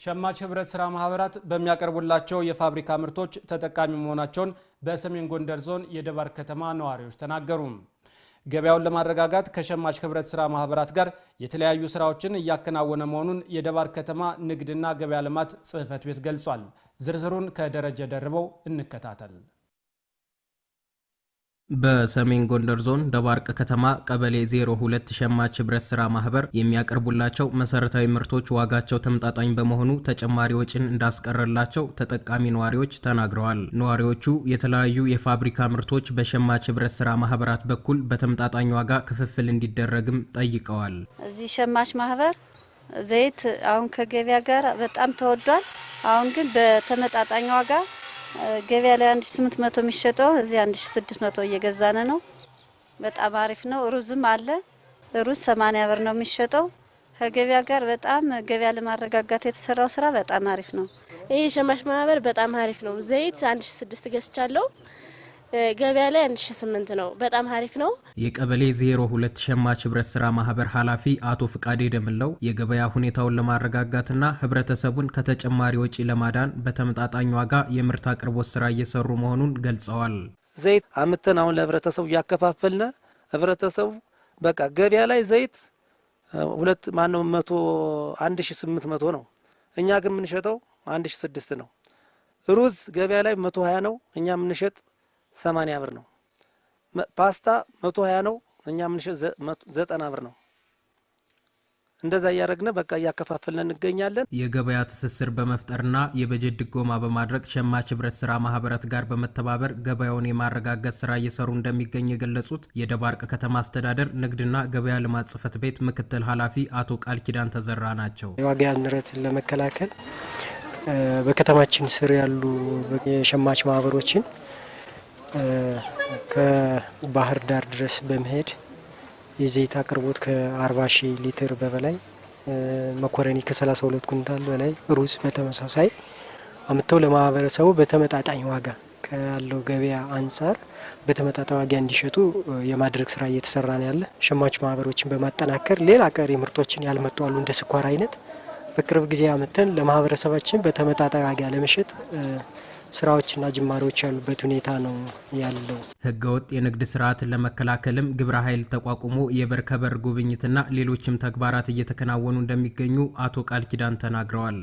ሸማች ህብረት ስራ ማህበራት በሚያቀርቡላቸው የፋብሪካ ምርቶች ተጠቃሚ መሆናቸውን በሰሜን ጎንደር ዞን የደባርቅ ከተማ ነዋሪዎች ተናገሩ። ገበያውን ለማረጋጋት ከሸማች ህብረት ስራ ማህበራት ጋር የተለያዩ ስራዎችን እያከናወነ መሆኑን የደባርቅ ከተማ ንግድና ገበያ ልማት ጽሕፈት ቤት ገልጿል። ዝርዝሩን ከደረጀ ደርበው እንከታተል። በሰሜን ጎንደር ዞን ደባርቅ ከተማ ቀበሌ 02 ሸማች ህብረት ስራ ማህበር የሚያቀርቡላቸው መሰረታዊ ምርቶች ዋጋቸው ተመጣጣኝ በመሆኑ ተጨማሪ ወጪን እንዳስቀረላቸው ተጠቃሚ ነዋሪዎች ተናግረዋል። ነዋሪዎቹ የተለያዩ የፋብሪካ ምርቶች በሸማች ህብረት ስራ ማህበራት በኩል በተመጣጣኝ ዋጋ ክፍፍል እንዲደረግም ጠይቀዋል። እዚህ ሸማች ማህበር ዘይት አሁን ከገበያ ጋር በጣም ተወዷል። አሁን ግን በተመጣጣኝ ዋጋ ገበያ ላይ 1800 የሚሸጠው እዚህ 1600 እየገዛን ነው። በጣም አሪፍ ነው። ሩዝም አለ። ሩዝ 80 ብር ነው የሚሸጠው። ከገበያ ጋር በጣም ገበያ ለማረጋጋት የተሰራው ስራ በጣም አሪፍ ነው። ይህ ሸማች ማህበር በጣም አሪፍ ነው። ዘይት 1006 ገዝቻለሁ። ገበያ ላይ 1008 ነው። በጣም አሪፍ ነው። የቀበሌ 02 ሸማች ህብረት ስራ ማህበር ኃላፊ አቶ ፍቃዴ ደምለው የገበያ ሁኔታውን ለማረጋጋትና ህብረተሰቡን ከተጨማሪ ወጪ ለማዳን በተመጣጣኝ ዋጋ የምርት አቅርቦት ስራ እየሰሩ መሆኑን ገልጸዋል። ዘይት አምጥተን አሁን ለህብረተሰቡ እያከፋፈልነ፣ ህብረተሰቡ በቃ ገበያ ላይ ዘይት ሁለት ማነው 1800 ነው። እኛ ግን የምንሸጠው 1006 ነው። ሩዝ ገበያ ላይ 120 ነው። እኛ የምንሸጥ 80 ብር ነው። ፓስታ 120 ነው። እኛ የምንሸጥ 90 ብር ነው። እንደዛ እያደረግን በቃ እያከፋፈልን እንገኛለን። የገበያ ትስስር በመፍጠርና የበጀት ድጎማ በማድረግ ሸማች ህብረት ስራ ማህበራት ጋር በመተባበር ገበያውን የማረጋጋት ስራ እየሰሩ እንደሚገኝ የገለጹት የደባርቅ ከተማ አስተዳደር ንግድና ገበያ ልማት ጽሕፈት ቤት ምክትል ኃላፊ አቶ ቃል ኪዳን ተዘራ ናቸው። የዋጋ ንረትን ለመከላከል በከተማችን ስር ያሉ የሸማች ማህበሮችን ከባህር ዳር ድረስ በመሄድ የዘይት አቅርቦት ከ40 ሺህ ሊትር በበላይ፣ መኮረኒ ከ32 ኩንታል በላይ፣ ሩዝ በተመሳሳይ አምጥተው ለማህበረሰቡ በተመጣጣኝ ዋጋ ካለው ገበያ አንጻር በተመጣጣኝ ዋጋ እንዲሸጡ የማድረግ ስራ እየተሰራ ነው ያለ። ሸማች ማህበሮችን በማጠናከር ሌላ ቀሪ ምርቶችን ያልመጡ አሉ፣ እንደ ስኳር አይነት በቅርብ ጊዜ አምጥተን ለማህበረሰባችን በተመጣጣኝ ዋጋ ለመሸጥ ስራዎችና ጅማሬዎች ያሉበት ሁኔታ ነው ያለው። ህገወጥ የንግድ ስርዓትን ለመከላከልም ግብረ ኃይል ተቋቁሞ የበር ከበር ጉብኝትና ሌሎችም ተግባራት እየተከናወኑ እንደሚገኙ አቶ ቃል ኪዳን ተናግረዋል።